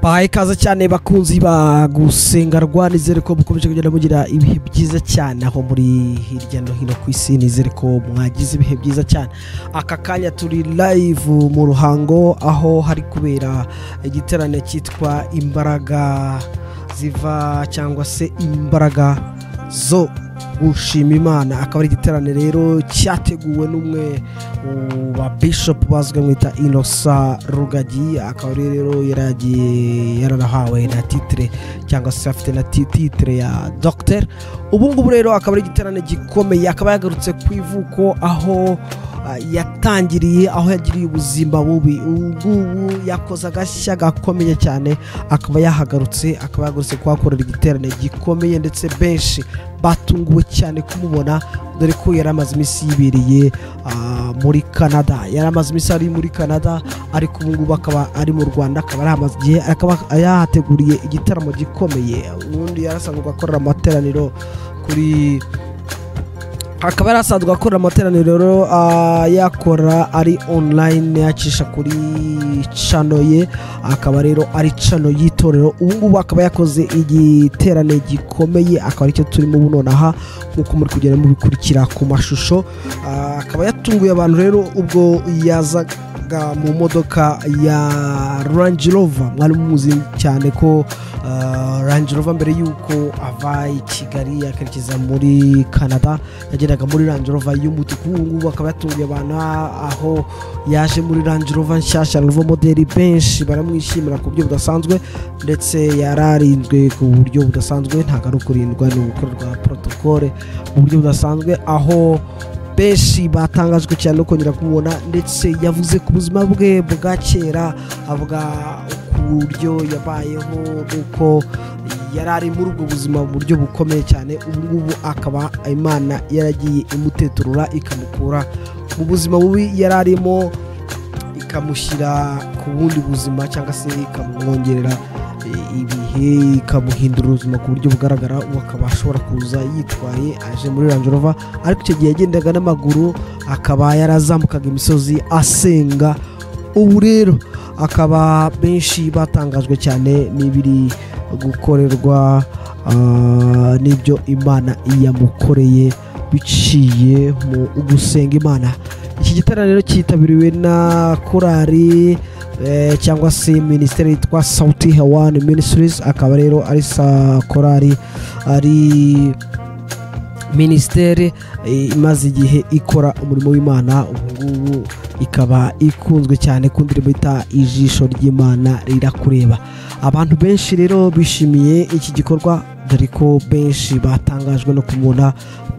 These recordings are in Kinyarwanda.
Bahaye ikaze cyane bakunzi ba Gusenga Rwa, nizere ko mukomeje kugenda mugira ibihe byiza cyane aho muri hirya no hino ku isi, nizere ko mwagize ibihe byiza cyane. Aka kanya turi live mu Ruhango aho hari kubera igiterane cyitwa Imbaraga ziva cyangwa se Imbaraga zo gushima Imana. Akaba ari igiterane rero cyateguwe n'umwe mu ba bishop bazwi mwita Innocent Rugagi, akaba rero yaragiye yararahawe na titre cyangwa se afite na titre ya docteur. Ubu ngubu rero akaba ari igiterane gikomeye, akaba yagarutse ku ivuko aho yatangiriye, aho yagiriye ubuzima bubi. Ubu yakoze agashya gakomeye cyane, akaba yahagarutse, akaba yagarutse kuhakorera igiterane gikomeye, ndetse benshi batunguwe cyane kumubona, dore ko yari amaze iminsi yibereye muri Canada. Yari amaze iminsi ari muri Canada, ariko ubu ngubu akaba ari mu Rwanda, akaba yaramaze igihe, akaba yahateguriye igitaramo gikomeye. Ubundi yarasanzwe akorera amateraniro kuri akaba yarasanzwe akora amateraniro yakora ari online, yacisha kuri channel ye, akaba rero ari channel y'itorero. Ubu ngubu akaba yakoze igiterane gikomeye, akaba aricyo turimo ubu nonaha nk'uko muri kugenda mubikurikira ku mashusho. Akaba yatunguye abantu rero ubwo yazaga mu modoka ya Range Rover. Mwari muzi cyane ko Range Rover mbere yuko ava i Kigali akerekeza muri Canada yagendaga muri Range Rover y'umutuku. Ubu ngubu akaba yatunguye abantu aho yaje muri Range Rover nshyashya, Range Rover modeli, benshi baramwishimira ku buryo budasanzwe, ndetse yararinzwe ku buryo budasanzwe. Ntabwo ari ukurindwa, ni ugukorerwa protocole mu buryo budasanzwe, aho benshi batangajwe cyane no kongera kumubona. Ndetse yavuze ku buzima bwe bwa kera, avuga uburyo yabayeho n'uko yari ari muri ubwo buzima mu buryo bukomeye cyane. Ubu ngubu akaba Imana yaragiye imuteturura, ikamukura mu buzima bubi yari arimo, ikamushyira ku bundi buzima, cyangwa se ikamwongerera ibihe, ikamuhindura ubuzima ku buryo bugaragara. Ubu akaba ashobora kuza yitwaye aje muri Range Rover, ariko icyo gihe yagendaga n'amaguru, akaba yarazamukaga imisozi asenga. Ubu rero akaba benshi batangajwe cyane n'ibiri gukorerwa, n'ibyo Imana yamukoreye biciye mu gusenga Imana. Iki giterane rero cyitabiriwe na korali cyangwa se minisiteri yitwa Sauti Hewani Ministries, akaba rero ari sa korali, ari minisiteri imaze igihe ikora umurimo w'Imana. Ubu ngubu ikaba ikunzwe cyane ku ndirimbo yita Ijisho ry'Imana rirakureba. Abantu benshi rero bishimiye iki gikorwa, dore ko benshi batangajwe no kumubona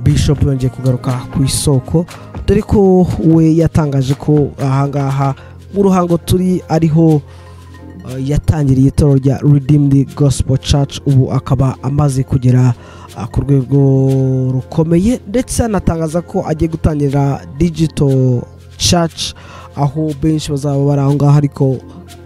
Bishop yongeye kugaruka ku isoko, dore ko we yatangaje ko ahangaha mu Ruhango turi ariho yatangiriye itorero rya Redeemed Gospel Church. Ubu akaba amaze kugera ku rwego rukomeye, ndetse anatangaza ko agiye gutangira Digital Church, aho benshi bazaba bari aho ngaho ariko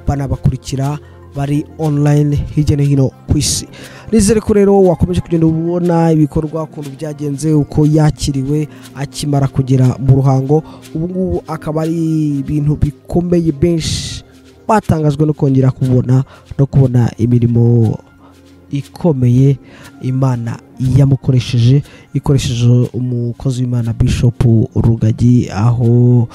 banabakurikira bari online hirya no hino ku isi. Nizere ko rero wakomeje kugenda ubona ibikorwa ukuntu byagenze, uko yakiriwe akimara kugera mu Ruhango. Ubu ngubu akaba ari ibintu bikomeye, benshi batangajwe no kongera kubona no kubona imirimo ikomeye Imana yamukoresheje, ikoresheje umukozi w'Imana Bishop Rugagi, aho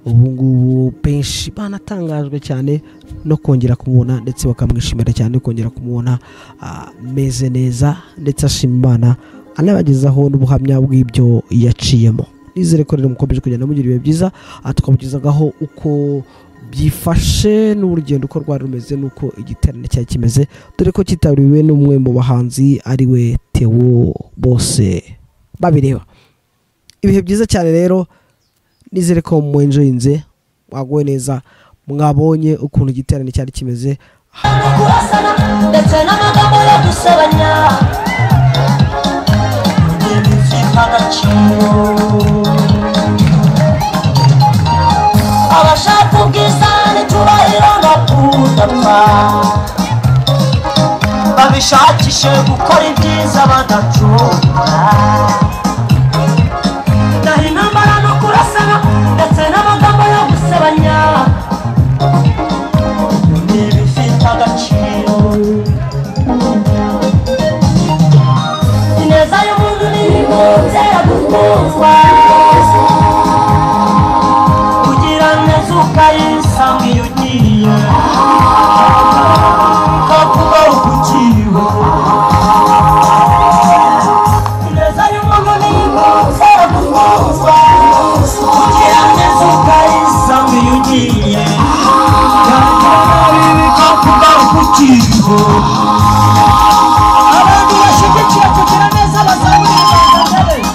ubu ngubu benshi banatangajwe cyane no kongera kumubona, ndetse bakamwishimira cyane kongera kumubona ameze neza, ndetse ashima Imana, anabagezaho n'ubuhamya bw'ibyo yaciyemo. Nizere ko rero mukomeje kugenda mugira ibihe byiza, tukabugezagaho uko byifashe n'urugendo uko rwari rumeze n'uko igiterane cyari kimeze, dore ko cyitabiriwe n'umwe mu bahanzi ari we Theo bose babireba. Ibihe byiza cyane rero, nizere ko mwenjoyinze, mwaguwe neza, mwabonye ukuntu igiterane cyari kimeze. Kurasana ndetse n'amagambo yo gusebanya ntibifite agaciro. Abashaka ubwiza n'icyubahiro no kudapfa, babishakishe gukora ibyiza badacogora. Naho intambara no kurasana ndetse n'amagambo yo gusebanya ntibifite agaciro. n'ikunzera gukundwa. Kugira neza ukayisanga iyo ugiye, kakugaruka ukiriho. Ineza y'umuntu n'ikunzera gukundwa. Kugira neza ukayisanga iyo ugiye, kakugaruka ukiriho. Abantu bashyigikiye kugira neza bazamura ibiganza byabo.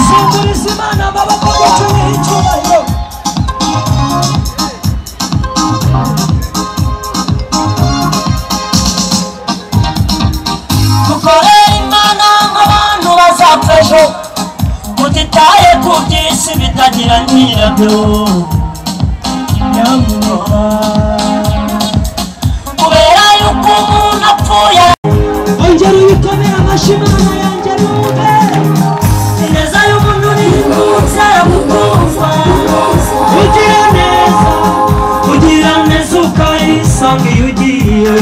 Zunguriza Imana amaboko gucumiha icyubahiro. Dukorere Imana nk'abantu bazapfa ejo, tutitaye ku by'isi bitagira nyirabyo. Kubera yuko umuntu apfuye. Ongera uyikomere amashyi Imana yanjye numve. Ineza y'umuntu n'ikunzera gukundwa. Ugira neza, ugira neza ukayisanga iyo ugiye.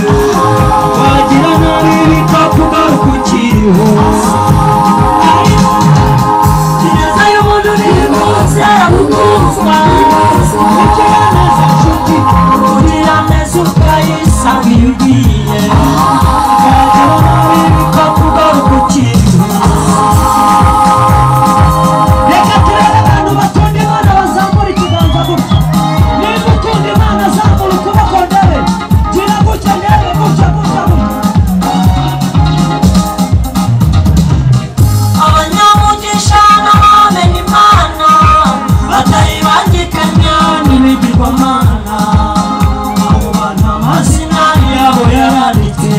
Wagira nabi bikakugaruka ukiriho. Ineza y'umuntu n'ikunzera gukundwa. Ugira neza nshuti, ugira neza ukayisanga iyo ugiye. Wagira nabi bikakugaruka ukiriho. Reka turebe abantu bakunda Imana bazamura ikiganza gutya. Niba ukunda Imana zamura ukuboko ndebe. Gira gutya ndebe, gutya gutya gutya. Abanyamugisha n'abamenya Imana batayibangikanya n'ibigirwamana. Abo bantu amazina yabo yaranditse.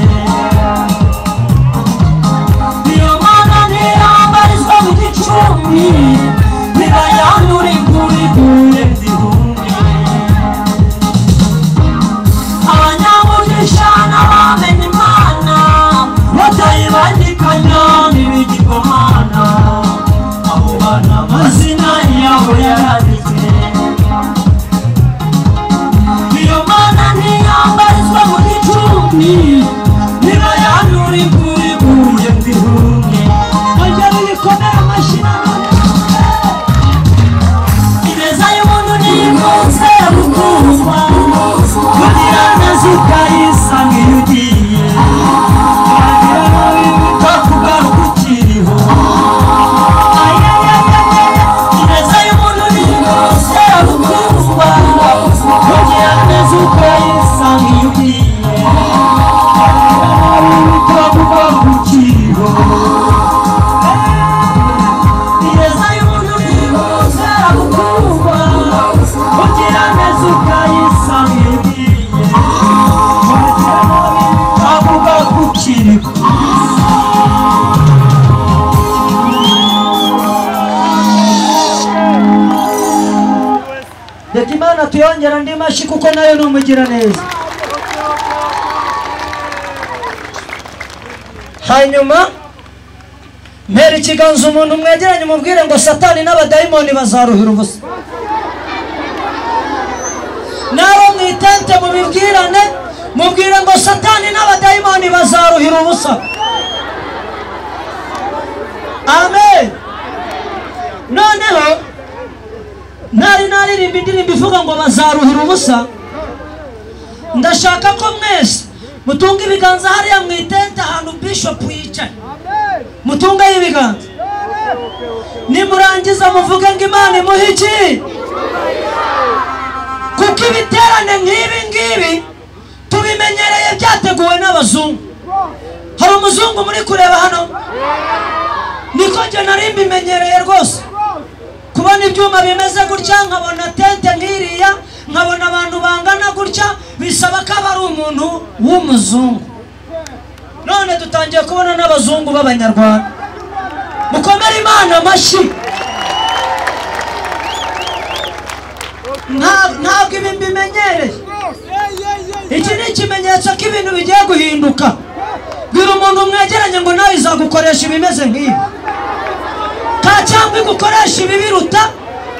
Iyo mana ntiyambarizwa mu gicumbi, ntibayandura imvura iguye igihumbi. Abanyamugisha n'abamenya Imana batayibangikanya n'ibigirwamana. Abo bantu amazina yabo yaranditse. Iyo mana ntiyambarizwa mu gicumbi, ntibayandura imvura iguye igihumbi. Ongera uyikomere amashyi nanone. Ineza y'umuntu n'ikunzera gukundwa. Kugira neza ukayisanga iyo ugiye. Wagira nabi bikakugaruka ukiriho. Ineza y'umuntu n'ikunzera gukundwa. Kugira neza ukayisanga iyo ugiye. Wagira nabi bikakugaruka ukiriho. Ineza y'umuntu n'ikunzera gukundwa. Kugira neza ukayisanga iyo ugiye. Wagira nabi bikakugaruka ukiriho. Reka Imana tuyongera andi mashyi kuko nayo ni umugiraneza. Hanyuma mpera ikiganza umuntu mwegeranye umubwire ngo Satani n'abadayimoni bazaruhira ubusa. Nawe mwitente mubibwirane, mubwire ngo Satani n'abadayimoni bazaruhira ubusa. Amen. Noneho ntari naririmba indirimbo ivuga ngo bazaruhira ubusa. Ndashaka ko mwese mutunga ibiganza hariya mu itente ahantu bishop yicaye. Mutunga ibiganza. Nimurangiza muvuge ngo Imana imuhe iki? Kuko ibiterane nk'ibi ngibi tubimenyereye byateguwe n'abazungu. Hari umuzungu muri kureba hano? Niko njye nari mbimenyereye rwose. Kubona ibyuma bimeze gutya, nkabona tente nk'iriya, nkabona abantu bangana gutya, bisaba ko aba ari umuntu w'umuzungu. None dutangiye kubona n'abazungu b'abanyarwanda. Mukomere Imana amashyi. Ntabwo ibi mbimenyereye. Iki ni ikimenyetso ko ibintu bigiye guhinduka. Bwira umuntu mwegeranye ngo nawe izagukoresha ibimeze nk'ibi. Cyangwa igukoresha ibi biruta.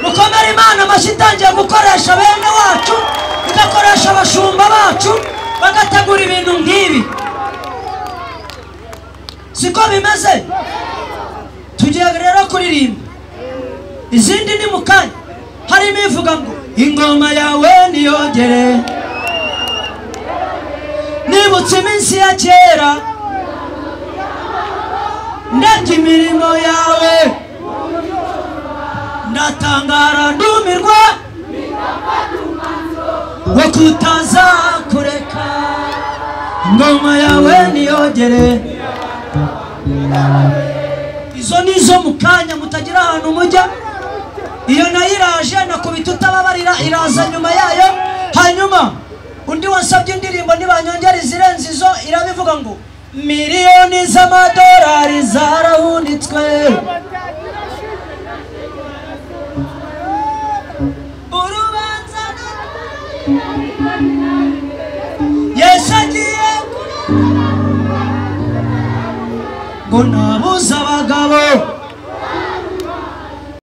Mukomere Imana amashyi itangiye gukoresha bene wacu, igakoresha abashumba bacu, bagategura ibintu nk'ibi. Siko bimeze? Tugiye rero kuririmba izindi ni mukanya. Harimo ivuga ngo ingoma yawe niyogere, nibutse iminsi ya kera, ndabye imirimo yawe, ndatangara ndumirwa wo kutazakureka. Ingoma yawe niyogere. Izo nizo mukanya mutagira ahantu mujya. Iyo nayo iraje nakubita utababarira iraza nyuma yayo. Hanyuma undi wasabye indirimbo nibanyongera izirenze izo irabivuga ngo miliyoni z'amadolari zarahunitswe, urubanza Yesu agiye ngo nabuze